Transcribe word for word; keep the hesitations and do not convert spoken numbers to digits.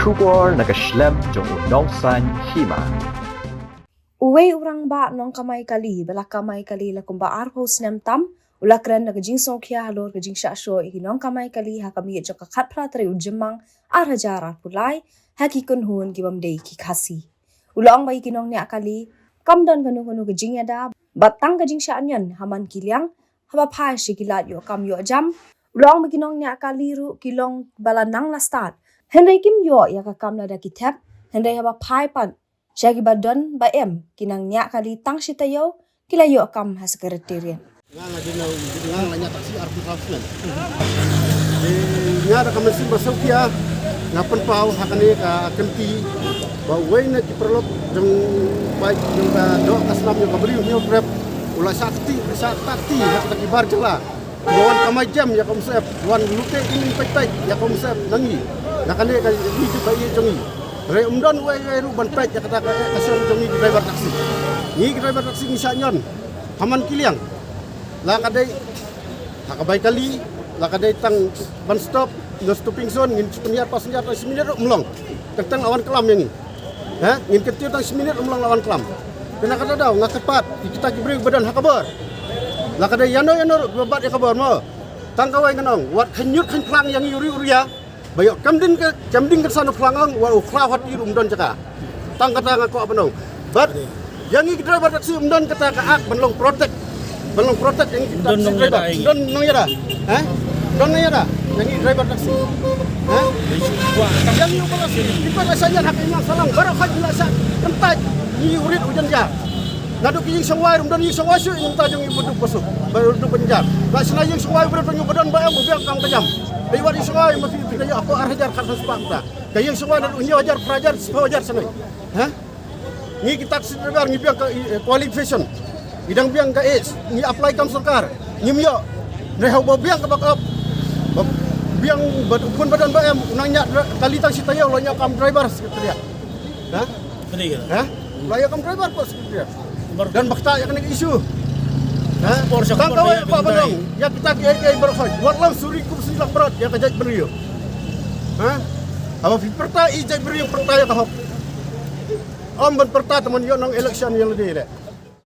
Khubor na ka shlem jong u nongsan hima. Uwei u rangbah nongkamai kali ba la kamai kali la kumba arphew snem tam u la kren na ka jingsngewkhia halor ka jingshah shoh ïa ki nongkamai kali ha ka miet jong ka khatphra tarik u Jymmang ar hajar arphew lai ha ki kynhun ki bym dei ki Khasi. U la ong ba ïa ki nongniah kali kam don kano kano ka jingïada bad tang ka jingshah ñion ha man ki liang haba phai sha ki lad ïoh kam ïoh jam. U la ong ba ki nongniah kali ruh ki long ba la nang la stad hynrei kim ïoh ïa ka kam lada ki thep, hynrei haba phai pat sha kiba don ba em ki nang niah kali tang shi taïew ki la ïoh kam ha Secretariat. Nga nga dei na nga nga la niah taksi arphew saw snem. Nga da ka mynsiem ba sngewkhia nga pynpaw ha kane ka kynti ba uwei na ki paralok jong bai jong ka doh ka snam jong ka Bri u Hynñiewtrep u la shah kti, shah takti ha kata ki bar jylla. Ba wan kamai jem ïa ka umsyep, wan lute ïing peit peit ïa ka umsyep na ngi. Na kane ka ïing jong ka ïing jong ngi. Hynrei ym don uwei uwei ruh ban peit ïa kata ka, eh, ka seng jong ngi ki driver taxi. Ngi ki driver taxi ngi shah ñion ha man ki liang. La ka dei ha ka bai kali, la ka dei tang ban stop na stopping zone, ngin shu pynïar passenger tang shi minit ruh ym long. Tang tang la wan klam ïa ngi. Ha? Ngin kyntiew tang shi minit ym long la wan klam. Te na kata daw nga kyrpad ïa kita ki briew ba don ha ka bor. La ka dei ïano ïano ruh kiba bat ïa ka bor mo. Tang kawei ngan ong, wat khynñiut khynphlang ïa ngi uri uri ïa. Ba ïoh kam ding ka, kam ding ka san u phlang ong, wat u khlaw hat ïa ruh ym don jaka. Tang kata nga kwah ban ong. Bad ïa ngi ki driver taxi ym don kata ka ak ban long protect. Ban long protect ïa ngi ki taxi driver. Ym don nongïada. Ha? Ym don nongïada ïa ngi driver taxi. Ha? Ïa ngi u ba la sih, ki ba la shah ñion ha ka imlang sahlang baroh khoit ngi la shah kyntait, ngi u rit u jynjar. Naduh ki ïing shongwai ruh ym don ïing shongwai shuh ïa ngi mynta jong ngi ba duk ba suk ba duk ba jynjar. La shna ïing shongwai u briew ba ngi ba don ba em u biang kam ka jam. Dei wat ïing shongwai ma phi phi la ïoh ko ar hajar khat san spah mynta. Ka ïing shongwai naduh hynñiew hajar, phra hajar, shiphew hajar shane. Ha? Ngi ki taxi driver ngi biang ka, eh, qualification. Ngi dang biang ka age, ngi apply kam sorkar. Ngim ïoh. Hynrei haba biang ka backup, ba biang ba u khun ba don ba em, u nang ñiah dra-, kali tang shi taïew la ñiah kam driver Secretariat. Ha? Ha? La ïoh kam driver port Secretariat. Don ba ktah ïa kane ka issue. Ha? Tang kawei ba ban ong ïa kita ki A I A baroh khoit. Wat lam suri kum suri lak brat ïa ka jaitbynriew. Ha? Haba phi pyrta i jaitbynriew pyrta ïa ka hok. Ym ban pyrta te man ïoh nong election ïa lade leh.